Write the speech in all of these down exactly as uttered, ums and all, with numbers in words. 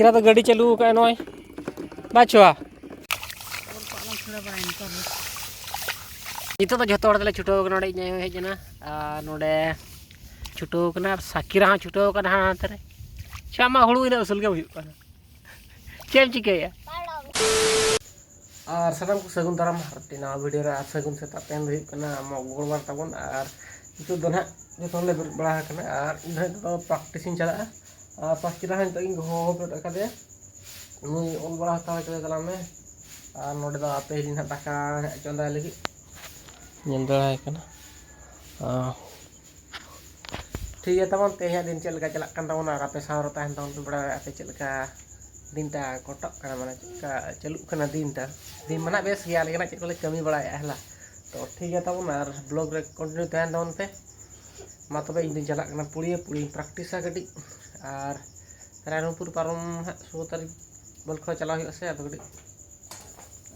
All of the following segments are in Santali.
ᱠᱤᱨᱟ ᱫᱚ ᱜᱟᱹᱰᱤ ᱪᱟᱹᱞᱩ ᱟᱠᱟᱫᱼᱟ ᱱᱚᱜᱼᱚᱭ᱾ ᱵᱟᱪᱷᱩᱣᱟ᱾ ᱱᱤᱛᱚᱜ ᱫᱚ ᱡᱷᱚᱛᱚ ᱦᱚᱲ ᱛᱮᱞᱮ ᱪᱷᱩᱴᱟᱹᱣ ᱠᱟᱱᱟ᱾ ᱱᱚᱰᱮ ᱤᱧ ᱟᱭᱳ ᱦᱮᱡ ᱮᱱᱟ ᱟᱨ ᱱᱚᱰᱮ ᱪᱷᱩᱴᱟᱹᱣ ᱠᱟᱱᱟ ᱟᱨ ᱥᱟᱠᱤᱨᱟ ᱦᱚᱸ ᱪᱷᱩᱴᱟᱹᱣ ᱠᱟᱱᱟ ᱦᱟᱱᱛᱮ ᱨᱮ᱾ ᱪᱷᱟ ᱢᱟ, ᱦᱩᱲᱩ ᱤᱱᱟᱹᱜ ᱩᱥᱩᱞ ᱜᱮ ᱦᱩᱭᱩᱜ ᱠᱟᱱᱟ᱾ ᱪᱮᱫ ᱮᱢ ᱪᱤᱠᱟᱹᱭᱟ? ᱟᱨ ᱥᱟᱱᱟᱢ ᱠᱚ ᱥᱟᱹᱜᱩᱱ ᱫᱟᱨᱟᱢ ᱦᱟᱨᱛᱤ ᱱᱟᱣᱟ ᱵᱷᱤᱰᱤᱭᱳ ᱨᱮ, ᱟᱨ ᱥᱟᱹᱜᱩᱱ ᱥᱮᱛᱟᱜ ᱛᱮᱦᱮᱧ ᱫᱚ ᱦᱩᱭᱩᱜ ᱠᱟᱱᱟ ᱟᱢᱟᱜ ᱜᱚᱲ ᱵᱟᱲᱟ ᱛᱟᱵᱚᱱ᱾ ᱟᱨ ᱱᱤᱛᱚᱜ ᱫᱚ ᱱᱟᱦᱟᱜ ᱡᱚᱛᱚ ᱦᱚᱲᱞᱮ ᱵᱮᱨᱮᱫ ᱵᱟᱲᱟ ᱟᱠᱟᱱᱟ ᱟᱨ ᱤᱧ ᱫᱚ ᱱᱤᱛᱚᱜ ᱫᱚ ᱯᱨᱮᱠᱴᱤᱥ ᱤᱧ ᱪᱟᱞᱟᱜᱼᱟ᱾ ᱟᱨ ᱯᱟᱸᱪ ᱠᱤᱞᱳ ᱦᱚᱸ ᱱᱤᱛᱚᱜ ᱤᱧ ᱜᱚᱦᱚ ᱜᱚᱫ ᱟᱠᱟᱫᱮᱭᱟ᱾ ᱱᱩᱭ ᱚᱞ ᱵᱟᱲᱟ ᱦᱟᱛᱟᱲ ᱦᱚᱪᱚᱭ ᱛᱟᱞᱟᱝ ᱢᱮ᱾ ᱟᱨ ᱱᱚᱰᱮ ᱫᱚ ᱟᱯᱮ ᱦᱤᱞᱤ ᱱᱟᱦᱟᱜ ᱫᱟᱠᱟ ᱱᱟᱦᱟᱜ ᱪᱚᱸᱫᱟᱭ ᱞᱟᱹᱜᱤᱫ ᱧᱮᱞ ᱫᱟᱲᱟᱭ ᱠᱟᱱᱟ᱾ ᱟᱨ ᱴᱷᱤᱠ ᱜᱮᱭᱟ ᱛᱟᱵᱚᱱ, ᱛᱮᱦᱮᱧᱟᱜ ᱫᱤᱱ ᱪᱮᱫ ᱞᱮᱠᱟ ᱪᱟᱞᱟᱜ ᱠᱟᱱ ᱛᱟᱵᱚᱱᱟ ᱟᱨ ᱟᱯᱮ ᱥᱟᱶ ᱨᱮ ᱛᱟᱦᱮᱱ ᱛᱟᱵᱚᱱ ᱯᱮ, ᱵᱟᱲᱟᱭᱟ ᱟᱯᱮ ᱪᱮᱫ ᱞᱮᱠᱟ ᱫᱤᱱᱴᱟ ᱠᱚᱴᱟᱜ ᱠᱟᱱᱟ, ᱢᱟᱱᱮ ᱪᱮᱫ ᱞᱮᱠᱟ ᱪᱟᱹᱞᱩᱜ ᱠᱟᱱᱟ ᱫᱤᱱᱴᱟ᱾ ᱫᱤᱱ ᱢᱟ ᱱᱟᱦᱟᱜ ᱵᱮᱥ ᱜᱮᱭᱟ, ᱞᱮᱠᱤᱱ ᱪᱮᱫ ᱠᱚᱞᱮ ᱠᱟᱹᱢᱤ ᱵᱟᱲᱟᱭᱮᱫᱼᱟ ᱦᱮᱞᱟ᱾ ᱛᱚ ᱴᱷᱤᱠ ᱜᱮᱭᱟ ᱛᱟᱵᱚᱱ, ᱟᱨ ᱵᱞᱚᱜ ᱨᱮ ᱠᱚᱱᱴᱤᱱᱤᱭᱩ ᱛᱟᱦᱮᱱ ᱛᱟᱵᱚᱱ ᱯᱮ᱾ ᱢᱟ ᱛᱚᱵᱮ ᱤᱧ ᱫᱚᱧ ᱪᱟᱞᱟᱜ ᱠᱟᱱᱟ ᱯᱩᱲᱤᱭᱟᱹ, ᱯᱩᱲᱤᱭᱟᱹᱧ ᱯᱨᱮᱠᱴᱤᱥᱟ ᱠᱟᱹᱴᱤᱡ᱾ ᱟᱨ ᱨᱟᱭᱨᱚᱝᱯᱩᱨ ᱯᱟᱨᱚᱢ ᱦᱟᱸᱜ ᱥᱳᱞᱳ ᱛᱟᱹᱨᱤᱠᱷ ᱵᱚᱞ ᱠᱷᱮᱞ ᱪᱟᱞᱟᱣ ᱦᱩᱭᱩᱜᱼᱟ ᱥᱮ, ᱟᱫᱚ ᱠᱟᱹᱴᱤᱡ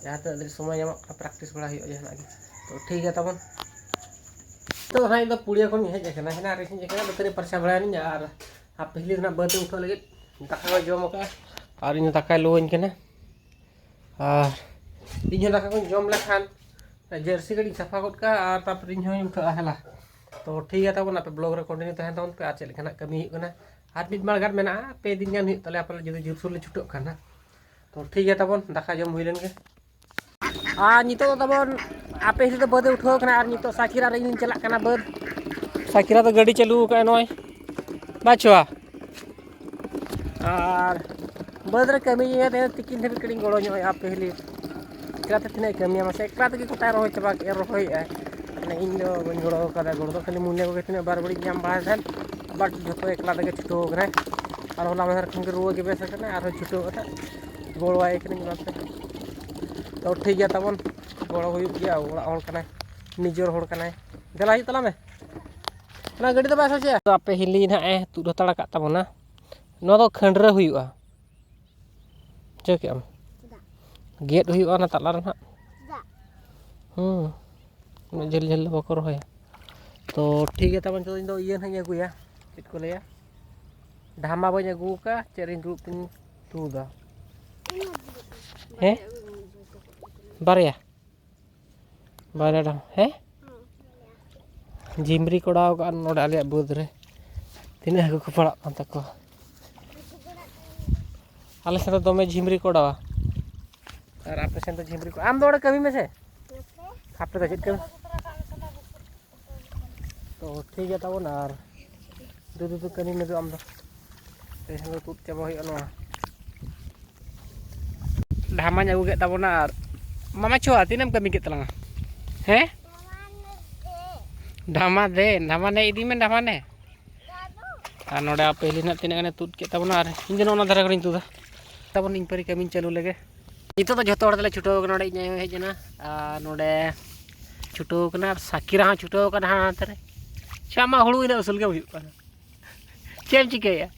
ᱡᱟᱦᱟᱸ ᱛᱤᱱᱟᱹᱜ ᱫᱤᱱ ᱥᱚᱢᱚᱭ ᱧᱟᱢᱚᱜ ᱠᱟᱱᱟ ᱯᱨᱮᱠᱴᱤᱥ ᱵᱟᱲᱟ ᱦᱩᱭᱩᱜᱼᱟ ᱡᱟᱦᱟᱱᱟᱜ ᱜᱮ᱾ ᱛᱚ ᱴᱷᱤᱠ ᱜᱮᱭᱟ ᱛᱟᱵᱚᱱ᱾ ᱛᱚ ᱦᱟᱸᱜ ᱤᱧ ᱫᱚ ᱯᱩᱲᱤᱭᱟᱹ ᱠᱷᱚᱱ ᱤᱧ ᱦᱮᱡ ᱟᱠᱟᱱᱟ, ᱦᱮᱱᱟᱝ ᱨᱮ ᱤᱧ ᱦᱮᱡ ᱟᱠᱟᱱᱟ, ᱫᱟᱹᱛᱟᱹᱱᱤ ᱯᱷᱟᱨᱪᱟ ᱵᱟᱲᱟᱭᱮᱱᱟᱹᱧ ᱟᱨ ᱦᱟᱯᱮ ᱦᱤᱞᱤ ᱨᱮᱱᱟᱜ ᱵᱟᱹᱫᱽ ᱩᱴᱷᱟᱹᱜ ᱞᱟᱹᱜᱤᱫ ᱫᱟᱠᱟ ᱠᱚ ᱡᱚᱢ ᱟᱠᱟᱫᱼᱟ ᱟᱨ ᱤᱧ ᱫᱚ ᱫᱟᱠᱟᱭ ᱞᱚᱣᱟᱹᱧ ᱠᱟᱱᱟ᱾ ᱟᱨ ᱤᱧ ᱦᱚᱸ ᱫᱟᱠᱟ ᱠᱚᱧ ᱡᱚᱢ ᱞᱮᱠᱷᱟᱱ ᱡᱟᱹᱨᱥᱤ ᱠᱟᱹᱴᱤᱡ ᱥᱟᱯᱷᱟ ᱜᱚᱫ ᱠᱟᱜᱼᱟ ᱟᱨ ᱛᱟᱨᱯᱚᱨᱮ ᱤᱧ ᱦᱚᱸᱧ ᱩᱴᱷᱟᱹᱜᱼᱟ ᱦᱮᱞᱟ᱾ ᱛᱚ ᱴᱷᱤᱠ ᱜᱮᱭᱟ ᱛᱟᱵᱚᱱ, ᱟᱯᱮ ᱵᱞᱚᱜ ᱨᱮ ᱠᱚᱱᱴᱤᱱᱤᱭᱩ ᱛᱟᱦᱮᱱ ᱛᱟᱵᱚᱱ ᱯᱮ᱾ ᱟᱨ ᱪᱮᱫ ᱞᱮᱠᱟᱱᱟᱜ ᱠᱟᱹᱢᱤ ᱦᱩᱭᱩᱜ ᱠᱟᱱᱟ, ᱟᱨ ᱢᱤᱫ ᱵᱟᱨ ᱜᱟᱱ ᱢᱮᱱᱟᱜᱼᱟ, ᱯᱮ ᱫᱤᱱ ᱜᱟᱱ ᱦᱩᱭᱩᱜ ᱛᱟᱞᱮᱭᱟ ᱯᱟᱞᱮ, ᱡᱩᱫᱤ ᱡᱳᱨᱥᱳᱨ ᱞᱮ ᱪᱷᱩᱴᱟᱹᱜ ᱠᱷᱟᱱ ᱦᱟᱸᱜ᱾ ᱛᱚ ᱴᱷᱤᱠ ᱜᱮᱭᱟ ᱛᱟᱵᱚᱱ, ᱫᱟᱠᱟ ᱡᱚᱢ ᱦᱩᱭ ᱞᱮᱱ ᱜᱮ᱾ ᱟᱨ ᱱᱤᱛᱚᱜ ᱫᱚ ᱛᱟᱵᱚᱱ ᱟᱯᱮ ᱦᱤᱞᱤ ᱫᱚ ᱵᱟᱹᱫᱽ ᱮ ᱩᱴᱷᱟᱹᱣ ᱠᱟᱱᱟ ᱟᱨ ᱱᱤᱛᱚᱜ ᱥᱟᱠᱤᱨᱟ ᱨᱮ ᱤᱧ ᱪᱟᱞᱟᱜ ᱠᱟᱱᱟ ᱵᱟᱹᱫᱽ᱾ ᱥᱟᱠᱤᱨᱟ ᱫᱚ ᱜᱟᱹᱰᱤ ᱪᱟᱹᱞᱩ ᱟᱠᱟᱫᱼᱟ ᱱᱚᱜᱼᱚᱭ᱾ ᱵᱟᱪᱷᱩᱣᱟ᱾ ᱟᱨ ᱵᱟᱹᱫᱽ ᱨᱮ ᱠᱟᱹᱢᱤ ᱤᱭᱟᱹ ᱛᱮ ᱛᱤᱠᱤᱱ ᱫᱷᱟᱹᱵᱤᱡ ᱠᱟᱹᱴᱤᱡ ᱤᱧ ᱜᱚᱲᱚ ᱧᱚᱜ ᱟᱭᱟ ᱟᱯᱮ ᱦᱤᱞᱤ᱾ ᱮᱠᱞᱟ ᱛᱮ ᱛᱤᱱᱟᱹᱜ ᱮ ᱠᱟᱹᱢᱤᱭᱟ ᱢᱟᱥᱮ, ᱮᱠᱞᱟ ᱛᱮᱜᱮ ᱜᱚᱴᱟᱭ ᱨᱚᱦᱚᱭ ᱪᱟᱵᱟ ᱠᱮᱫᱼᱟ, ᱨᱚᱦᱚᱭᱮᱫᱼᱟᱭ᱾ ᱢᱟᱱᱮ ᱤᱧ ᱫᱚ ᱵᱟᱹᱧ ᱜᱚᱲᱚ ᱟᱠᱟᱫᱟ, ᱜᱚᱲᱚ ᱫᱚ ᱠᱷᱟᱹᱞᱤ ᱢᱩᱞᱤᱭᱟᱹ ᱠᱚᱜᱮ ᱛᱤᱱᱟᱹᱜ ᱵᱟᱨ ᱵᱟᱹᱲᱤᱡ ᱧᱟᱢ ᱵᱟᱲᱟᱭ ᱛᱟᱦᱮᱸᱫ, ᱵᱟᱴ ᱡᱷᱚᱛᱚ ᱮᱠᱞᱟ ᱛᱮᱜᱮ ᱪᱷᱩᱴᱟᱹᱣ ᱟᱠᱟᱱᱟᱭ᱾ ᱟᱨ ᱦᱚᱞᱟ ᱢᱟᱫᱷᱮᱨ ᱠᱷᱚᱱ ᱜᱮ ᱨᱩᱣᱟᱹ ᱜᱮ ᱵᱮᱥ ᱟᱠᱟᱱᱟᱭ, ᱟᱨᱦᱚᱸ ᱪᱷᱩᱴᱟᱹᱣ ᱠᱟᱛᱮ ᱜᱚᱲᱚᱣᱟᱭ ᱠᱟᱹᱱᱟᱹᱧ ᱚᱱᱟᱛᱮ᱾ ᱛᱚ ᱴᱷᱤᱠ ᱜᱮᱭᱟ ᱛᱟᱵᱚᱱ, ᱜᱚᱲᱚ ᱦᱩᱭᱩᱜ ᱜᱮᱭᱟ, ᱚᱲᱟᱜ ᱦᱚᱲ ᱠᱟᱱᱟᱭ, ᱱᱤᱡᱮᱨ ᱦᱚᱲ ᱠᱟᱱᱟᱭ᱾ ᱫᱮᱞᱟ ᱦᱤᱡᱩᱜ ᱛᱟᱞᱟᱝ ᱢᱮ, ᱚᱱᱟ ᱜᱟᱹᱰᱤ ᱫᱚ ᱵᱟᱭ ᱥᱟᱡᱮᱭᱟ᱾ ᱛᱚ ᱟᱯᱮ ᱦᱤᱞᱤ ᱱᱟᱦᱟᱜ ᱮ ᱛᱩᱫ ᱦᱟᱛᱟᱲ ᱟᱠᱟᱫ ᱛᱟᱵᱚᱱᱟ, ᱱᱚᱣᱟ ᱫᱚ ᱠᱷᱟᱹᱱᱰᱨᱟᱹ ᱦᱩᱭᱩᱜᱼᱟ᱾ ᱵᱩᱡᱷᱟᱹᱣ ᱠᱮᱜ ᱟᱢ? ᱪᱮᱫᱟᱜ? ᱜᱮᱫ ᱦᱩᱭᱩᱜᱼᱟ ᱚᱱᱟ ᱛᱟᱞᱟ ᱨᱮ ᱱᱟᱦᱟᱜ᱾ ᱪᱮᱫᱟᱜ? ᱦᱩᱸ, ᱩᱱᱟᱹᱜ ᱡᱷᱟᱹᱞ ᱡᱷᱟᱹᱞ ᱫᱚ ᱵᱟᱠᱚ ᱨᱚᱦᱚᱭᱟ᱾ ᱛᱚ ᱴᱷᱤᱠ ᱜᱮᱭᱟ ᱛᱟᱵᱚᱱ, ᱱᱤᱛᱚᱜ ᱫᱚ ᱤᱧ ᱫᱚ ᱤᱭᱟᱹ ᱱᱟᱦᱟᱜ ᱤᱧ ᱟᱹᱜᱩᱭᱟ, ᱪᱮᱫ ᱠᱚ ᱞᱟᱹᱭᱟ, ᱰᱷᱟᱢᱟ ᱵᱟᱹᱧ ᱟᱹᱜᱩ ᱟᱠᱟᱫᱼᱟ, ᱪᱮᱫ ᱨᱤᱧ ᱫᱩᱲᱩᱵ ᱛᱤᱧ ᱛᱩᱫᱟ᱾ ᱦᱮᱸ? ᱵᱟᱨᱭᱟ? ᱵᱟᱨᱭᱟ ᱰᱟᱝ-, ᱦᱮᱸ? ᱡᱷᱤᱢᱨᱤ ᱠᱚ ᱚᱰᱟᱣ ᱠᱟᱜᱼᱟ ᱱᱚᱰᱮ ᱟᱞᱮᱭᱟᱜ ᱵᱟᱹᱫᱽ ᱨᱮ᱾ ᱛᱤᱱᱟᱹᱜ ᱦᱟᱹᱠᱩ ᱠᱚ ᱯᱟᱲᱟᱜ ᱠᱟᱱ ᱛᱟᱠᱚᱣᱟ᱾ ᱟᱞᱮ ᱥᱮᱱ ᱫᱚ ᱫᱚᱢᱮ ᱡᱷᱤᱢᱨᱤ ᱠᱚ ᱚᱰᱟᱣᱟ᱾ ᱟᱨ ᱟᱯᱮ ᱥᱮᱱ ᱫᱚ ᱡᱷᱤᱢᱨᱤ ᱠᱚ, ᱟᱢ ᱫᱚ ᱚᱸᱰᱮ ᱠᱟᱹᱢᱤ ᱢᱮᱥᱮ᱾ ᱟᱯᱮ ᱫᱚ ᱪᱮᱫ ᱠᱟᱹᱢᱤ? ᱛᱚ ᱴᱷᱤᱠ ᱜᱮᱭᱟ ᱛᱟᱵᱚᱱ, ᱟᱨ ᱫᱩ ᱫᱩ ᱫᱩ ᱠᱟᱹᱢᱤ ᱢᱮ ᱫᱩ ᱟᱢ ᱫᱚ᱾ ᱛᱮᱦᱮᱧ ᱫᱚ ᱛᱩᱫ ᱪᱟᱵᱟ ᱦᱩᱭᱩᱜᱼᱟ ᱱᱚᱣᱟ᱾ ᱰᱷᱟᱢᱟᱧ ᱟᱹᱜᱩ ᱠᱮᱫ ᱛᱟᱵᱚᱱᱟ᱾ ᱟᱨ ᱢᱟᱢᱟ ᱪᱷᱳ, ᱛᱤᱱᱟᱹᱜ ᱮᱢ ᱠᱟᱹᱢᱤ ᱠᱮᱫ ᱛᱟᱞᱟᱝᱟ? ᱦᱮᱸ? ᱰᱷᱟᱢᱟ ᱫᱮ, ᱰᱷᱟᱢᱟ ᱱᱮ ᱤᱫᱤ ᱢᱮ, ᱰᱷᱟᱢᱟ ᱱᱮ᱾ ᱟᱨ ᱱᱚᱰᱮ ᱟᱯᱮ ᱦᱤᱞᱤ ᱱᱟᱜ ᱛᱤᱱᱟᱹᱜ ᱜᱟᱱᱮ ᱛᱩᱫ ᱠᱮᱫ ᱛᱟᱵᱚᱱᱟ, ᱟᱨ ᱤᱧ ᱫᱚ ᱱᱚᱜᱼᱚ ᱱᱚᱣᱟ ᱫᱷᱟᱨᱮ ᱠᱚᱨᱮᱧ ᱛᱩᱫᱟ᱾ ᱛᱟᱵᱚᱱ ᱤᱧ ᱯᱟᱹᱨᱤ ᱠᱟᱹᱢᱤᱧ ᱪᱟᱹᱞᱩ ᱞᱮᱜᱮ᱾ ᱱᱤᱛᱚᱜ ᱫᱚ ᱡᱷᱚᱛᱚ ᱦᱚᱲ ᱛᱮᱞᱮ ᱪᱷᱩᱴᱟᱹᱣ ᱠᱟᱱᱟ᱾ ᱱᱚᱰᱮ ᱤᱧ ᱟᱭᱳ ᱦᱮᱡ ᱮᱱᱟ, ᱟᱨ ᱱᱚᱰᱮ ᱪᱷᱩᱴᱟᱹᱣ ᱠᱟᱱᱟ, ᱟᱨ ᱥᱟᱠᱤᱨᱟ ᱦᱚᱸ ᱪᱷᱩᱴᱟᱹᱣ ᱠᱟᱱᱟ ᱦᱟᱱᱛᱮ ᱨᱮ᱾ ᱪᱮ ᱟᱢᱟᱜ ᱦᱩᱲᱩ ᱤᱱᱟᱹᱜ ᱩᱥᱩᱞ ᱜᱮ ᱦᱩᱭᱩᱜ ᱠᱟᱱᱟ, ᱪᱮᱫ ᱮᱢ ᱪᱤᱠᱟᱹᱭᱟ?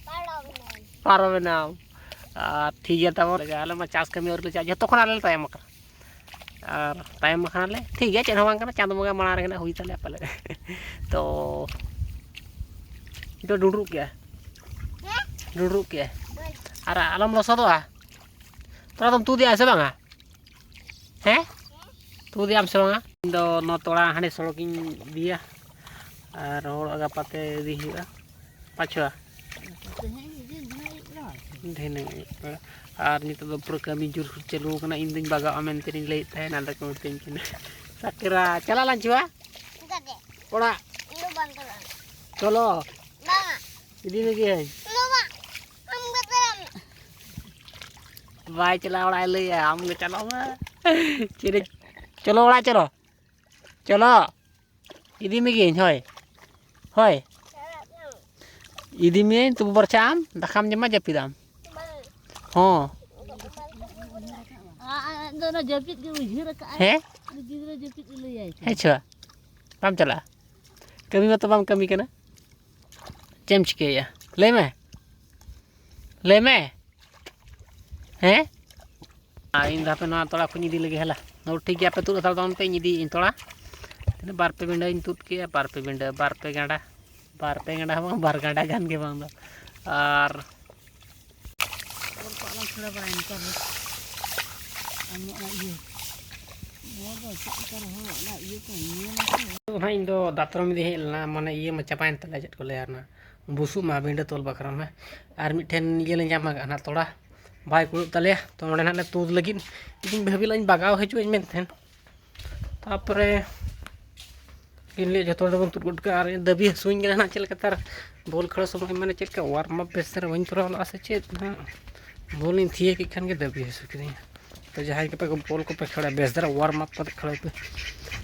ᱯᱟᱨᱚᱢ ᱮᱱᱟᱢ᱾ ᱟᱨ ᱴᱷᱤᱠ ᱜᱮᱭᱟ ᱛᱟᱵᱚᱱ, ᱟᱞᱮ ᱢᱟ ᱪᱟᱥ ᱠᱟᱹᱢᱤ ᱟᱹᱣᱨᱤ ᱞᱮ ᱪᱟᱜ, ᱡᱷᱚᱛᱚ ᱠᱷᱚᱱ ᱟᱞᱮ ᱞᱮ ᱛᱟᱭᱚᱢ ᱟᱠᱟᱱᱟ᱾ ᱟᱨ ᱛᱟᱭᱚᱢ ᱟᱠᱟᱱᱟᱞᱮ, ᱴᱷᱤᱠ ᱜᱮᱭᱟ, ᱪᱮᱫ ᱦᱚᱸ ᱵᱟᱝ ᱠᱟᱱᱟ, ᱪᱟᱸᱫᱚ ᱵᱚᱸᱜᱟ ᱢᱟᱲᱟᱝ ᱨᱮᱜᱮ ᱱᱟᱜ ᱦᱩᱭ ᱛᱟᱞᱮᱭᱟ ᱯᱟᱞᱮ᱾ ᱛᱚ ᱱᱤᱛᱚᱜ ᱰᱩᱸᱰᱨᱩᱜ ᱠᱮᱜᱼᱟ, ᱰᱩᱸᱰᱨᱩᱜ ᱠᱮᱜᱼᱟ᱾ ᱟᱨ ᱟᱞᱚᱢ ᱞᱚᱥᱚᱫᱚᱜᱼᱟ᱾ ᱛᱷᱚᱲᱟ ᱫᱚᱢ ᱛᱩᱫᱮᱜᱼᱟ ᱥᱮ ᱵᱟᱝᱟ? ᱦᱮᱸ? ᱛᱩᱫᱮᱜ ᱟᱢ ᱥᱮ ᱵᱟᱝᱟ? ᱤᱧ ᱫᱚ ᱱᱚᱣᱟ ᱛᱚᱲᱟ ᱦᱟᱸᱰᱮ ᱥᱚᱲᱚᱠᱤᱧ ᱤᱫᱤᱭᱟ, ᱟᱨ ᱨᱚᱦᱚᱲᱚᱜᱼᱟ ᱜᱟᱯᱟ ᱛᱮ ᱤᱫᱤ ᱦᱩᱭᱩᱜᱼᱟ᱾ ᱯᱟᱪᱷᱣᱟ᱾ ᱫᱷᱤᱱᱟᱹᱝ ᱟᱹᱭᱩᱵ ᱵᱮᱲᱟ᱾ ᱟᱨ ᱱᱤᱛᱚᱜ ᱫᱚ ᱯᱩᱨᱟᱹ ᱠᱟᱹᱢᱤ ᱡᱳᱨ ᱪᱟᱹᱞᱩ ᱟᱠᱟᱱᱟ᱾ ᱤᱧ ᱫᱚᱧ ᱵᱟᱜᱟᱜᱼᱟ ᱢᱮᱱᱛᱮ ᱤᱧ ᱞᱟᱹᱭᱮᱫ ᱛᱟᱦᱮᱱ, ᱟᱫᱚ ᱠᱚ ᱢᱤᱛᱟᱹᱧ ᱠᱟᱱᱟ, ᱥᱟᱠᱨᱟ, ᱪᱟᱞᱟᱜ ᱞᱟᱝ ᱪᱚᱣᱟ? ᱚᱲᱟᱜ᱾ ᱪᱚᱞᱚ᱾ ᱤᱫᱤ ᱢᱮᱜᱤᱭᱟᱹᱧ᱾ ᱵᱟᱭ ᱪᱟᱞᱟᱜᱼᱟ ᱚᱲᱟᱜ ᱮ ᱞᱟᱹᱭᱟ, ᱟᱢ ᱜᱮ ᱪᱟᱞᱟᱜ ᱢᱮ᱾ ᱪᱮᱫ ᱨᱮ-, ᱪᱚᱞᱚ ᱚᱲᱟᱜ ᱪᱚᱞᱚ᱾ ᱪᱚᱞᱚ᱾ ᱤᱫᱤ ᱢᱮᱜᱤᱭᱟᱹᱧ, ᱦᱳᱭ᱾ ᱦᱳᱭ᱾ ᱤᱫᱤ ᱢᱮᱭᱟᱹᱧ, ᱛᱚᱵᱩ ᱵᱚᱨᱪᱟ ᱟᱢ ᱫᱟᱠᱟᱢ ᱡᱚᱢᱟ, ᱡᱟᱹᱯᱤᱫᱟᱢ᱾ ᱦᱚᱸ᱾ ᱟᱫᱚ ᱚᱱᱟ ᱡᱟᱹᱯᱤᱫ ᱜᱮ ᱩᱭᱦᱟᱹᱨ ᱟᱠᱟᱫᱼᱟᱭ᱾ ᱦᱮᱸ? ᱩᱱᱤ ᱜᱤᱫᱽᱨᱟᱹ ᱡᱟᱹᱯᱤᱫ ᱮ ᱞᱟᱹᱭᱟᱭ ᱠᱟᱱᱟ᱾ ᱦᱮᱸ ᱪᱚ᱾ ᱵᱟᱢ ᱪᱟᱞᱟᱜᱼᱟ? ᱠᱟᱹᱢᱤ ᱢᱟᱛᱚ ᱵᱟᱢ ᱠᱟᱹᱢᱤ ᱠᱟᱱᱟ᱾ ᱪᱮᱫ ᱮᱢ ᱪᱤᱠᱟᱹᱭᱮᱫᱼᱟ? ᱞᱟᱹᱭ ᱢᱮ᱾ ᱞᱟᱹᱭ ᱢᱮ᱾ ᱦᱮᱸ? ᱟᱨ ᱤᱧ ᱫᱚ ᱦᱟᱯᱮ ᱱᱚᱣᱟ ᱛᱚᱲᱟ ᱠᱚᱧ ᱤᱫᱤ ᱞᱮᱜᱮ, ᱦᱮᱞᱟ᱾ ᱱᱚᱣᱟ ᱴᱷᱤᱠ ᱜᱮᱭᱟ, ᱟᱯᱮ ᱛᱩᱫ ᱦᱟᱛᱟᱲ ᱛᱟᱵᱚᱱ ᱯᱮ, ᱤᱧ ᱤᱫᱤᱭᱮᱫ ᱤᱧ ᱛᱚᱲᱟ᱾ ᱛᱤᱱᱟᱹᱜ ᱵᱟᱨ ᱯᱮ ᱵᱤᱸᱰᱟᱹᱧ ᱛᱩᱫ ᱠᱮᱜᱼᱟ, ᱵᱟᱨ ᱯᱮ ᱵᱤᱸᱰᱟᱹ, ᱵᱟᱨ ᱯᱮ ᱜᱟᱸᱰᱟ, ᱵᱟᱨ ᱯᱮ ᱜᱟᱸᱰᱟ ᱦᱚᱸ ᱵᱟᱝ, ᱵᱟᱨ ᱜᱟᱸᱰᱟ ᱜᱟᱱ ᱜᱮ ᱵᱟᱝ ᱫᱚ᱾ ᱟᱨ ᱛᱷᱚᱲᱟ ᱵᱟᱲᱟᱭ ᱱᱮᱛᱟᱨ ᱫᱚ᱾ ᱟᱨ ᱱᱚᱣᱟ ᱤᱭᱟᱹ, ᱱᱚᱣᱟ ᱫᱚ ᱪᱮᱫ ᱞᱮᱠᱟ ᱨᱮᱦᱚᱸ ᱚᱱᱟ ᱤᱭᱟᱹ ᱠᱚ ᱧᱮᱞᱟ ᱥᱮ᱾ ᱛᱚ ᱱᱟᱦᱟᱜ ᱤᱧ ᱫᱚ ᱫᱟᱛᱨᱚᱢ ᱤᱫᱤ ᱦᱮᱡ ᱞᱮᱱᱟ, ᱢᱟᱱᱮ ᱤᱭᱟᱹ ᱢᱟ ᱪᱟᱵᱟᱭᱮᱱ ᱛᱟᱞᱮᱭᱟ, ᱪᱮᱫ ᱠᱚ ᱞᱟᱹᱭᱟ, ᱚᱱᱟ ᱵᱩᱥᱩᱵ ᱢᱟ ᱵᱤᱸᱰᱟᱹ ᱛᱚᱞ ᱵᱟᱠᱷᱨᱟ ᱢᱟ᱾ ᱟᱨ ᱢᱤᱫᱴᱷᱮᱱ ᱤᱭᱟᱹ ᱞᱮ ᱧᱟᱢ ᱟᱠᱟᱫ ᱱᱟᱦᱟᱜ, ᱛᱚᱲᱟ ᱵᱟᱭ ᱠᱩᱲᱟᱹᱜ ᱛᱟᱞᱮᱭᱟ, ᱛᱚ ᱱᱚᱸᱰᱮ ᱱᱟᱦᱟᱜ ᱞᱮ ᱛᱩᱫ ᱞᱟᱹᱜᱤᱫ᱾ ᱤᱧ ᱵᱷᱟᱹᱵᱤ ᱞᱮᱫ ᱟᱹᱧ ᱵᱟᱜᱟᱣ ᱦᱤᱡᱩᱜ ᱟᱹᱧ ᱢᱮᱱᱛᱮ᱾ ᱛᱟᱨᱯᱚᱨᱮ ᱤᱧ ᱞᱟᱹᱭᱟ ᱡᱚᱛᱚ ᱦᱚᱲ ᱫᱚᱵᱚᱱ ᱛᱩᱫ ᱜᱚᱫ ᱠᱟᱜᱼᱟ᱾ ᱟᱨ ᱫᱟᱹᱵᱤ ᱦᱟᱹᱥᱩᱧ ᱠᱟᱱᱟ ᱱᱟᱦᱟᱜ, ᱪᱮᱫ ᱞᱮᱠᱟ ᱛᱟᱨ ᱵᱚᱞ ᱠᱷᱮᱞ ᱥᱚᱢᱚᱭ ᱢᱟᱱᱮ ᱪᱮᱫ ᱞᱮᱠᱟ ᱣᱟᱨᱢ ᱟᱯ ᱵᱮᱥ ᱫᱷᱟᱨᱟ ᱵᱟᱹᱧ ᱠᱚᱨᱟᱣ ᱞᱟᱜᱼᱟ ᱥᱮ ᱪᱮᱫ ᱱᱟᱦᱟᱜ, ᱵᱚᱞ ᱤᱧ ᱛᱷᱤᱭᱟᱹ ᱠᱮᱫ ᱠᱷᱟᱱ ᱜᱮ ᱫᱟᱹᱵᱤ ᱦᱟᱹᱥᱩ ᱠᱤᱫᱤᱧᱟ᱾ ᱛᱚ ᱡᱟᱦᱟᱸᱭ ᱠᱚᱯᱮ ᱵᱚᱞ ᱠᱚᱯᱮ ᱠᱷᱮᱞᱟ, ᱵᱮᱥ ᱫᱷᱟᱨᱟ ᱣᱟᱨᱢ ᱟᱯ ᱠᱟᱛᱮ ᱠᱷᱮᱞ ᱯᱮ᱾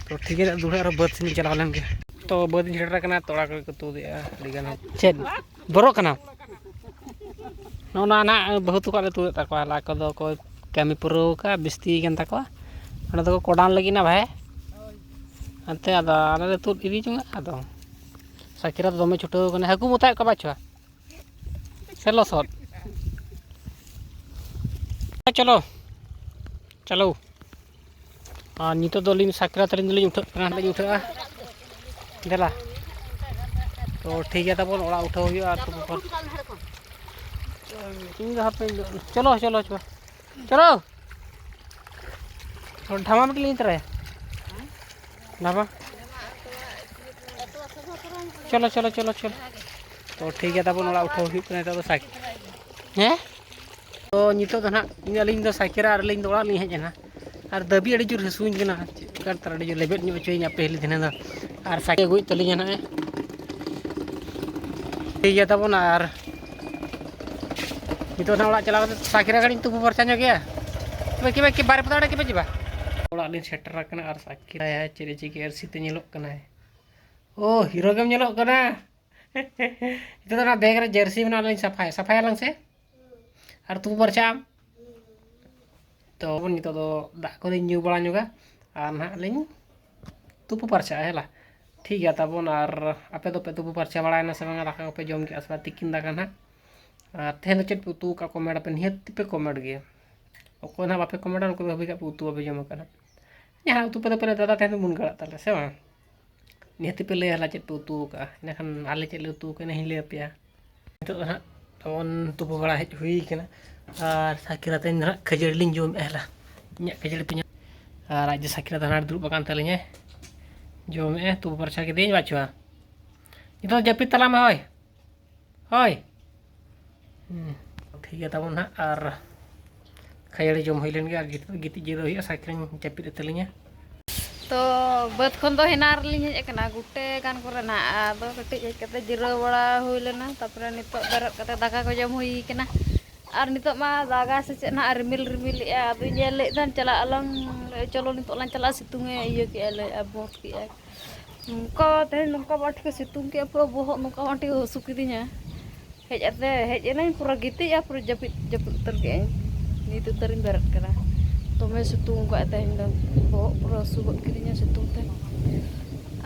ᱛᱚ ᱴᱷᱤᱠ ᱜᱮᱭᱟ, ᱫᱩᱲᱦᱟᱹ ᱟᱨᱚ ᱵᱟᱹᱫᱽ ᱥᱮᱫ ᱤᱧ ᱪᱟᱞᱟᱣ ᱞᱮᱱ ᱜᱮ᱾ ᱛᱚ ᱵᱟᱹᱫᱽ ᱤᱧ ᱥᱮᱴᱮᱨ ᱟᱠᱟᱱᱟ, ᱛᱚᱲᱟ ᱠᱚ ᱠᱚ ᱛᱩᱫᱮᱜᱼᱟ ᱟᱹᱰᱤ ᱜᱟᱱ ᱦᱚᱲ᱾ ᱪᱮᱫ ᱵᱚᱨᱚᱜ ᱠᱟᱱᱟ? ᱱᱚᱜᱼᱚ ᱱᱟ ᱱᱟᱦᱟᱜ ᱵᱟᱹᱦᱩ ᱛᱟᱠᱚᱣᱟᱜ ᱞᱮ ᱛᱩᱫᱮᱫ ᱛᱟᱠᱚᱣᱟ, ᱦᱚᱞᱟ ᱠᱚᱫᱚ ᱠᱚ ᱠᱟᱹᱢᱤ ᱯᱩᱨᱟᱹᱣ ᱟᱠᱟᱫᱼᱟ, ᱵᱤᱥᱛᱤ ᱠᱟᱱ ᱛᱟᱠᱚᱣᱟ᱾ ᱚᱸᱰᱮ ᱫᱚᱠᱚ ᱠᱚᱰᱟᱱ ᱞᱟᱹᱜᱤᱫ ᱱᱟ ᱵᱷᱟᱭ, ᱦᱟᱱᱛᱮ ᱟᱫᱚ ᱟᱞᱮ ᱞᱮ ᱛᱩᱫ ᱤᱫᱤ ᱡᱚᱝᱟ᱾ ᱟᱫᱚ ᱥᱟᱠᱤᱨᱟ ᱫᱚ ᱫᱚᱢᱮ ᱪᱷᱩᱴᱟᱹᱣ ᱠᱟᱱᱟ, ᱦᱟᱹᱠᱩ ᱢᱚᱛᱟᱭ ᱠᱚ ᱵᱟᱪᱷᱩᱣᱟ᱾ ᱥᱮ ᱞᱚᱥᱚᱫ᱾ ᱪᱚᱞᱚ, ᱪᱚᱞᱚ᱾ ᱟᱨ ᱱᱤᱛᱚᱜ ᱫᱚ ᱟᱹᱞᱤᱧ ᱥᱟᱠᱨᱟᱛ ᱨᱮ ᱞᱤᱧ ᱩᱴᱷᱟᱹᱜ ᱠᱟᱱᱟ, ᱞᱤᱧ ᱩᱴᱷᱟᱹᱜᱼᱟ᱾ ᱫᱮᱞᱟ᱾ ᱛᱚ ᱴᱷᱤᱠ ᱜᱮᱭᱟ ᱛᱟᱵᱚᱱ, ᱚᱲᱟᱜ ᱩᱴᱷᱟᱹᱣ ᱦᱩᱭᱩᱜᱼᱟ᱾ ᱟᱨ ᱛᱩᱯᱩ ᱯᱚᱨ ᱤᱧ ᱫᱚ ᱦᱟᱯᱮ, ᱪᱚᱞᱚ, ᱪᱚᱞᱚ, ᱪᱚᱞᱚ᱾ ᱪᱚᱞᱚ᱾ ᱰᱷᱟᱢᱟ ᱢᱤᱫᱴᱤᱡ ᱞᱤᱧ ᱤᱫᱤ ᱛᱚᱨᱟᱭᱟ᱾ ᱰᱷᱟᱢᱟ᱾ ᱪᱚᱞᱚ, ᱪᱚᱞᱚ, ᱪᱚᱞᱚ, ᱪᱚᱞᱚ᱾ ᱛᱚ ᱴᱷᱤᱠ ᱜᱮᱭᱟ ᱛᱟᱵᱚᱱ, ᱚᱲᱟᱜ ᱩᱴᱷᱟᱹᱣ ᱦᱩᱭᱩᱜ ᱠᱟᱱᱟ ᱱᱤᱛᱚᱜ ᱫᱚ ᱥᱟᱭ-, ᱦᱮᱸ? ᱛᱚ ᱱᱤᱛᱚᱜ ᱫᱚ ᱱᱟᱦᱟᱜ ᱤᱧ, ᱟᱹᱞᱤᱧ ᱫᱚ ᱥᱟᱭᱠᱮᱞ ᱨᱮ ᱟᱨ ᱟᱹᱞᱤᱧ ᱫᱚ ᱚᱲᱟᱜ ᱞᱤᱧ ᱦᱮᱡ ᱮᱱᱟ᱾ ᱟᱨ ᱫᱟᱹᱵᱤ ᱟᱹᱰᱤ ᱡᱳᱨ ᱦᱟᱹᱥᱩᱧ ᱠᱟᱱᱟ, ᱪᱮᱫ ᱞᱮᱠᱟ ᱛᱟᱨ ᱟᱹᱰᱤ ᱡᱳᱨ ᱞᱮᱵᱮᱫ ᱧᱚᱜ ᱦᱚᱪᱚᱭᱤᱧᱟ ᱯᱟᱹᱦᱤᱞ ᱫᱷᱤᱱᱟᱹ ᱫᱚ᱾ ᱟᱨ ᱥᱟᱭᱠᱮᱞ ᱟᱹᱜᱩᱭᱮᱫ ᱛᱟᱹᱞᱤᱧᱟ ᱱᱟᱦᱟᱜ᱾ ᱴᱷᱤᱠ ᱜᱮᱭᱟ ᱛᱟᱵᱚᱱ, ᱟᱨ ᱱᱤᱛᱚᱜ ᱱᱟᱦᱟᱜ ᱚᱲᱟᱜ ᱪᱟᱞᱟᱣ ᱠᱟᱛᱮ ᱥᱟᱭᱠᱮᱞ ᱜᱟᱹᱰᱤᱧ ᱛᱩᱯᱩ ᱯᱷᱟᱨᱪᱟ ᱧᱚᱜ ᱜᱮᱭᱟ᱾ ᱛᱚᱵᱮ ᱠᱤ ᱵᱟᱭ ᱠᱤ ᱵᱟᱨ ᱯᱟᱛᱟ ᱠᱤ ᱵᱟᱭ ᱪᱤᱵᱟ? ᱚᱲᱟᱜ ᱞᱤᱧ ᱥᱮᱴᱮᱨ ᱟᱠᱟᱱᱟ ᱟᱨ ᱥᱟᱭᱠᱮᱞ ᱪᱮᱫ ᱮ ᱪᱤᱠᱟᱹ ᱟᱹᱨᱥᱤ ᱛᱮ ᱧᱮᱞᱚᱜ ᱠᱟᱱᱟᱭ᱾ ᱳ, ᱦᱤᱨᱳ ᱜᱮᱢ ᱧᱮᱞᱚᱜ ᱠᱟᱱᱟ᱾ ᱱᱤᱛᱚᱜ ᱫᱚ ᱚᱱᱟ ᱵᱮᱜᱽ ᱨᱮ ᱡᱟᱹᱨᱥᱤ ᱢᱮᱱᱟᱜᱼᱟ, ᱚᱱᱟ ᱞᱤᱧ ᱥᱟᱯᱷᱟᱭᱟ, ᱥᱟᱯᱷᱟᱭᱟᱞᱟᱝ ᱥᱮ᱾ ᱟᱨ ᱛᱩᱯᱩ ᱯᱷᱟᱨᱪᱟᱜ ᱟᱢ᱾ ᱛᱚ ᱱᱤᱛᱚᱜ ᱫᱚ ᱫᱟᱜ ᱠᱚᱞᱤᱧ ᱧᱩ ᱵᱟᱲᱟ ᱧᱚᱜᱟ ᱟᱨ ᱱᱟᱦᱟᱜ ᱞᱤᱧ ᱛᱩᱯᱩ ᱯᱷᱟᱨᱪᱟᱜᱼᱟ, ᱦᱮᱞᱟ᱾ ᱴᱷᱤᱠ ᱜᱮᱭᱟ ᱛᱟᱵᱚᱱ, ᱟᱨ ᱟᱯᱮ ᱫᱚᱯᱮ ᱛᱩᱯᱩ ᱯᱷᱟᱨᱪᱟ ᱵᱟᱲᱟᱭᱮᱱᱟ ᱥᱮ ᱵᱟᱝᱟ? ᱫᱟᱠᱟ ᱠᱚᱯᱮ ᱡᱚᱢ ᱠᱮᱜᱼᱟ ᱥᱮ ᱵᱟᱝ ᱛᱤᱠᱤᱱ ᱫᱟᱠᱟ ᱱᱟᱦᱟᱜ? ᱟᱨ ᱛᱮᱦᱮᱧ ᱫᱚ ᱪᱮᱫ ᱯᱮ ᱩᱛᱩ ᱟᱠᱟᱫ, ᱠᱚᱢᱮᱱᱴ ᱟᱯᱮ, ᱱᱤᱦᱟᱹᱛ ᱯᱮ ᱠᱚᱢᱮᱱᱴ ᱜᱮᱭᱟ᱾ ᱚᱠᱚᱭ ᱱᱟᱦᱟᱜ ᱵᱟᱯᱮ ᱠᱚᱢᱮᱱᱴᱟ, ᱩᱱᱠᱩ ᱫᱚ ᱦᱟᱹᱵᱤᱡ ᱠᱷᱟᱡ ᱯᱮ ᱩᱛᱩ ᱵᱟᱯᱮ ᱡᱚᱢ ᱟᱠᱟᱫᱟ᱾ ᱡᱟᱦᱟᱸ ᱩᱛᱩ ᱯᱮ ᱫᱚ ᱯᱮ ᱞᱟᱹᱭᱟ, ᱫᱟᱫᱟ ᱛᱮᱦᱮᱧ ᱫᱚ ᱢᱩᱱᱜᱟᱹ ᱟᱲᱟᱜ ᱛᱟᱞᱮ, ᱥᱮ ᱵᱟᱝ? ᱱᱤᱦᱟᱹᱛ ᱯᱮ ᱞᱟᱹᱭᱟ, ᱦᱚᱞᱟ ᱪᱮᱫ ᱯᱮ ᱩᱛᱩ ᱟᱠᱟᱫᱼᱟ, ᱤᱱᱟᱹᱠᱷᱟᱱ ᱟᱞᱮ ᱪᱮᱫ ᱞᱮ ᱩᱛᱩ ᱟᱠᱟᱫᱼᱟ, ᱤᱧ ᱞᱟᱹᱭ ᱟᱯᱮᱭᱟ᱾ ᱱᱤᱛᱚᱜ ᱫᱚ ᱱᱟᱦᱟᱜ ᱛᱟᱵᱚᱱ ᱛᱩᱯᱩ ᱵᱟᱲᱟ ᱦᱮᱡ ᱦᱩᱭ ᱠᱟᱱᱟ᱾ ᱟᱨ ᱥᱟᱠᱤᱨᱟ ᱛᱮᱧ ᱫᱚ ᱱᱟᱦᱟᱜ ᱠᱷᱟᱹᱡᱟᱹᱲᱤ ᱞᱤᱧ ᱡᱚᱢᱮᱫᱼᱟ ᱦᱮᱞᱟ᱾ ᱤᱧᱟᱹᱜ ᱠᱷᱟᱹᱡᱟᱹᱲᱤ ᱯᱮ ᱧᱟᱢ᱾ ᱟᱨ ᱟᱡ ᱫᱚ ᱥᱟᱠᱤᱨᱟ ᱫᱚ ᱦᱟᱱᱟ ᱫᱩᱲᱩᱵ ᱟᱠᱟᱱ ᱛᱟᱹᱞᱤᱧᱟᱭ᱾ ᱡᱚᱢᱮᱫᱼᱟ, ᱛᱩᱯᱩ ᱯᱷᱟᱨᱪᱟ ᱠᱮᱫᱮᱭᱟᱹᱧ ᱵᱟᱪᱷᱩᱣᱟ᱾ ᱱᱤᱛᱚᱜ ᱫᱚ ᱡᱟᱹᱯᱤᱫ ᱛᱟᱞᱟᱝ ᱢᱮ, ᱦᱳᱭ᱾ ᱦᱳᱭ᱾ ᱦᱩᱸ, ᱴᱷᱤᱠ ᱜᱮᱭᱟ ᱛᱟᱵᱚᱱ ᱱᱟᱦᱟᱜ᱾ ᱟᱨ ᱠᱷᱟᱹᱡᱟᱹᱲᱤ ᱡᱚᱢ ᱦᱩᱭ ᱞᱮᱱ ᱜᱮ ᱟᱨ ᱜᱤᱛᱤᱡ, ᱜᱤᱛᱤᱡ ᱡᱤᱨᱟᱹᱣ ᱦᱩᱭᱩᱜᱼᱟ᱾ ᱥᱟᱠᱤᱨᱟᱧ ᱡᱟᱹᱯᱤᱫ ᱛᱟᱹᱞᱤᱧᱟ᱾ ᱛᱚ ᱵᱟᱹᱫᱽ ᱠᱷᱚᱱ ᱫᱚ ᱦᱮᱱᱟᱝ ᱨᱮᱞᱤᱧ ᱦᱮᱡ ᱟᱠᱟᱱᱟ, ᱜᱚᱴᱮ ᱜᱟᱱ ᱠᱚᱨᱮ ᱱᱟᱦᱟᱜ᱾ ᱟᱫᱚ ᱠᱟᱹᱴᱤᱡ ᱦᱮᱡ ᱠᱟᱛᱮ ᱡᱤᱨᱟᱹᱣ ᱵᱟᱲᱟ ᱦᱩᱭ ᱞᱮᱱᱟ, ᱛᱟᱨᱯᱚᱨᱮ ᱱᱤᱛᱚᱜ ᱵᱮᱨᱮᱫ ᱠᱟᱛᱮ ᱫᱟᱠᱟ ᱠᱚ ᱡᱚᱢ ᱦᱩᱭ ᱠᱟᱱᱟ᱾ ᱟᱨ ᱱᱤᱛᱚᱜ ᱢᱟ ᱫᱟᱜᱟᱭ ᱥᱮ ᱪᱮᱫ ᱱᱟᱦᱟᱜ, ᱨᱤᱢᱤᱞ ᱨᱤᱢᱤᱞᱮᱜᱼᱟ᱾ ᱟᱫᱚᱧ ᱧᱮᱞ ᱞᱮᱫ ᱛᱟᱦᱮᱱ ᱪᱟᱞᱟᱜ ᱟᱞᱟᱝ, ᱪᱚᱞᱚ ᱱᱤᱛᱚᱜ ᱞᱟᱝ ᱪᱟᱞᱟᱜᱼᱟ, ᱥᱤᱛᱩᱝ ᱮ ᱤᱭᱟᱹ ᱠᱮᱜᱼᱟ, ᱞᱟᱹᱭᱮᱜᱼᱟ ᱵᱚᱸᱫᱽ ᱠᱮᱜᱼᱟ᱾ ᱱᱚᱝᱠᱟ ᱛᱮᱦᱮᱧ ᱱᱚᱝᱠᱟ ᱵᱟᱝ ᱴᱷᱤᱠ ᱥᱤᱛᱩᱝ ᱠᱮᱜᱼᱟ, ᱯᱩᱨᱟᱹ ᱵᱚᱦᱚᱜ ᱱᱚᱝᱠᱟ ᱵᱟᱝ ᱴᱷᱤᱠ ᱦᱟᱹᱥᱩ ᱠᱤᱫᱤᱧᱟ᱾ ᱦᱮᱡ ᱠᱟᱛᱮ, ᱦᱮᱡ ᱮᱱᱟᱹᱧ ᱯᱩᱨᱟᱹ ᱜᱤᱛᱤᱡ ᱟᱨ ᱯᱩᱨᱟᱹ ᱡᱟᱹᱯᱤᱫ, ᱡᱟᱹᱯᱤᱫ ᱩᱛᱟᱹᱨ ᱠᱮᱜᱼᱟᱹᱧ᱾ ᱱᱤᱛ ᱩᱛᱟᱹᱨᱤᱧ ᱵᱮᱨᱮᱫ ᱠᱟᱱᱟ᱾ ᱫᱚᱢᱮ ᱥᱤᱛᱩᱝ ᱠᱟᱜᱼᱟ ᱛᱮᱦᱮᱧ ᱫᱚ, ᱵᱚᱦᱚᱜ ᱯᱩᱨᱟᱹ ᱦᱟᱹᱥᱩ ᱜᱚᱫ ᱠᱤᱫᱤᱧᱟ ᱥᱤᱛᱩᱝ ᱛᱮ᱾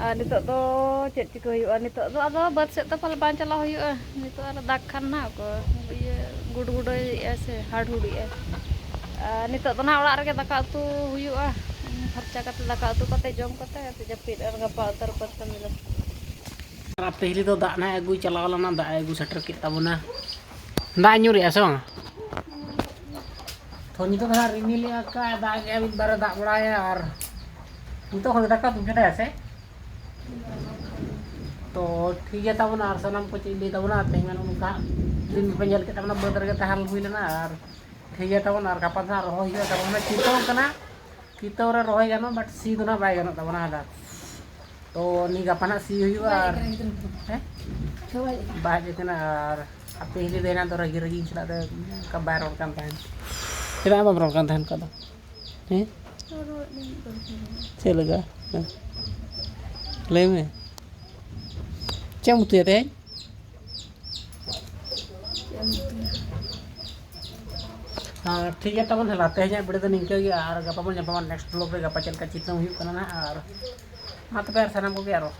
ᱟᱨ ᱱᱤᱛᱚᱜ ᱫᱚ ᱪᱮᱫ ᱪᱤᱠᱟᱹ ᱦᱩᱭᱩᱜᱼᱟ? ᱱᱤᱛᱚᱜ ᱫᱚ ᱟᱫᱚ ᱵᱟᱹᱫᱽ ᱥᱮᱫ ᱫᱚ ᱯᱟᱞᱮ ᱵᱟᱝ ᱪᱟᱞᱟᱣ ᱦᱩᱭᱩᱜᱼᱟ᱾ ᱱᱤᱛᱚᱜ ᱟᱨ ᱫᱟᱜᱽ ᱠᱷᱟᱱ ᱱᱟᱦᱟᱜ ᱚᱠᱚᱭ ᱤᱭᱟᱹ ᱜᱩᱰᱜᱩᱰᱟᱹᱭᱮᱫᱼᱟᱭ ᱥᱮ ᱦᱟᱲᱦᱩᱲᱮᱫᱼᱟᱭ᱾ ᱟᱨ ᱱᱤᱛᱚᱜ ᱫᱚ ᱱᱟᱦᱟᱜ ᱚᱲᱟᱜ ᱨᱮᱜᱮ ᱫᱟᱠᱟ ᱩᱛᱩ ᱦᱩᱭᱩᱜᱼᱟ᱾ ᱯᱷᱟᱨᱪᱟ ᱠᱟᱛᱮ, ᱫᱟᱠᱟ ᱩᱛᱩ ᱠᱟᱛᱮ, ᱡᱚᱢ ᱠᱟᱛᱮ ᱟᱫᱚ ᱡᱟᱹᱯᱤᱫ ᱟᱨ ᱜᱟᱯᱟ ᱩᱛᱟᱹᱨ ᱵᱟᱹᱫᱽ ᱠᱟᱹᱢᱤ ᱫᱚ᱾ ᱟᱨ ᱟᱯᱮ ᱦᱤᱞᱤ ᱫᱚ ᱫᱟᱜ ᱱᱟᱦᱟᱜ ᱟᱹᱜᱩᱭ ᱪᱟᱞᱟᱣ ᱞᱮᱱᱟ, ᱫᱟᱜ ᱮ ᱟᱹᱜᱩ ᱥᱮᱴᱮᱨ ᱠᱮᱫ ᱛᱟᱵᱚᱱᱟ᱾ ᱫᱟᱜ ᱮ ᱧᱩᱨᱮᱜᱼᱟ ᱥᱮ ᱵᱟᱝ? ᱛᱚ ᱱᱤᱛᱚᱜ ᱫᱚ ᱦᱟᱸᱜ ᱨᱤᱢᱤᱞ ᱮ ᱟᱠᱟᱫ, ᱫᱟᱜ ᱜᱮ ᱢᱤᱫ ᱵᱟᱨᱮ ᱫᱟᱜ ᱵᱟᱲᱟᱭᱟ᱾ ᱟᱨ ᱱᱤᱛᱚᱜ ᱠᱷᱚᱱ ᱜᱮ ᱫᱟᱠᱟ ᱩᱛᱩᱢ ᱪᱚᱸᱫᱟᱭᱟ ᱥᱮ? ᱛᱚ ᱴᱷᱤᱠ ᱜᱮᱭᱟ ᱛᱟᱵᱚᱱᱟ, ᱟᱨ ᱥᱟᱱᱟᱢ ᱠᱚ ᱪᱮᱫ ᱤᱧ ᱞᱟᱹᱭ ᱛᱟᱵᱚᱱᱟ, ᱛᱮᱦᱮᱧ ᱢᱟ ᱱᱚᱜᱼᱚ ᱱᱚᱝᱠᱟ ᱫᱤᱱ ᱯᱮ ᱧᱮᱞ ᱠᱮᱫ ᱛᱟᱵᱚᱱᱟ, ᱵᱟᱹᱫᱽ ᱨᱮᱜᱮ ᱛᱟᱦᱮᱸ ᱦᱩᱭ ᱞᱮᱱᱟ᱾ ᱟᱨ ᱴᱷᱤᱠ ᱜᱮᱭᱟ ᱛᱟᱵᱚᱱ, ᱟᱨ ᱜᱟᱯᱟ ᱫᱚ ᱦᱟᱸᱜ ᱨᱚᱦᱚᱭ ᱦᱩᱭᱩᱜᱼᱟ ᱛᱟᱵᱚᱱ᱾ ᱚᱱᱟ ᱪᱤᱛᱟᱹᱣ ᱠᱟᱱᱟ, ᱪᱤᱛᱟᱹᱣ ᱨᱮ ᱨᱚᱦᱚᱭ ᱜᱟᱱᱚᱜᱼᱟ, but ᱥᱤ ᱫᱚ ᱱᱟᱦᱟᱜ ᱵᱟᱭ ᱜᱟᱱᱚᱜ ᱛᱟᱵᱚᱱᱟ ᱦᱟᱸᱜ᱾ ᱛᱚ ᱱᱤᱭᱟᱹ ᱜᱟᱯᱟ ᱱᱟᱦᱟᱜ ᱥᱤ ᱦᱩᱭᱩᱜᱼᱟ᱾ ᱟᱨ ᱦᱮᱸ? ᱵᱟᱭ ᱦᱮᱡ ᱟᱠᱟᱱᱟ᱾ ᱟᱨ ᱟᱯᱮ ᱦᱤᱞᱤ ᱫᱚ ᱮᱱᱟᱝ ᱫᱚ ᱨᱟᱹᱜᱤ ᱨᱟᱹᱜᱤ ᱥᱟᱞᱟᱜ ᱫᱚ ᱚᱱᱠᱟ ᱵᱟᱭ ᱨᱚᱲ ᱠᱟᱱ ᱛᱟᱦᱮᱸᱫ᱾ ᱪᱮᱫᱟᱜ ᱵᱟᱢ ᱨᱚᱲ ᱠᱟᱱ ᱛᱟᱦᱮᱸᱫ ᱚᱱᱠᱟ ᱫᱚ? ᱦᱮᱸ? ᱪᱮᱫ ᱞᱮᱠᱟ? ᱦᱮᱸ᱾ ᱞᱟᱹᱭ ᱢᱮ᱾ ᱪᱮᱫ ᱮᱢ ᱩᱛᱩᱭᱟ ᱛᱮᱦᱮᱧ? ᱟᱨ ᱴᱷᱤᱠ ᱜᱮᱭᱟ ᱛᱟᱵᱚᱱ, ᱦᱮᱞᱟ, ᱛᱮᱦᱮᱧᱟᱜ video ᱫᱚ ᱱᱤᱝᱠᱟᱹ ᱜᱮ, ᱟᱨ ᱜᱟᱯᱟ ᱵᱚᱱ ᱧᱟᱯᱟᱢᱟ next vlog ᱨᱮ, ᱜᱟᱯᱟ ᱪᱮᱫ ᱞᱮᱠᱟ ᱪᱤᱛᱟᱹᱣ ᱦᱩᱭᱩᱜ ᱠᱟᱱᱟ ᱱᱟᱦᱟᱜ᱾ ᱟᱨ ᱢᱟ ᱛᱚᱵᱮ, ᱟᱨ ᱥᱟᱱᱟᱢ ᱠᱚᱜᱮ ᱟᱨᱚ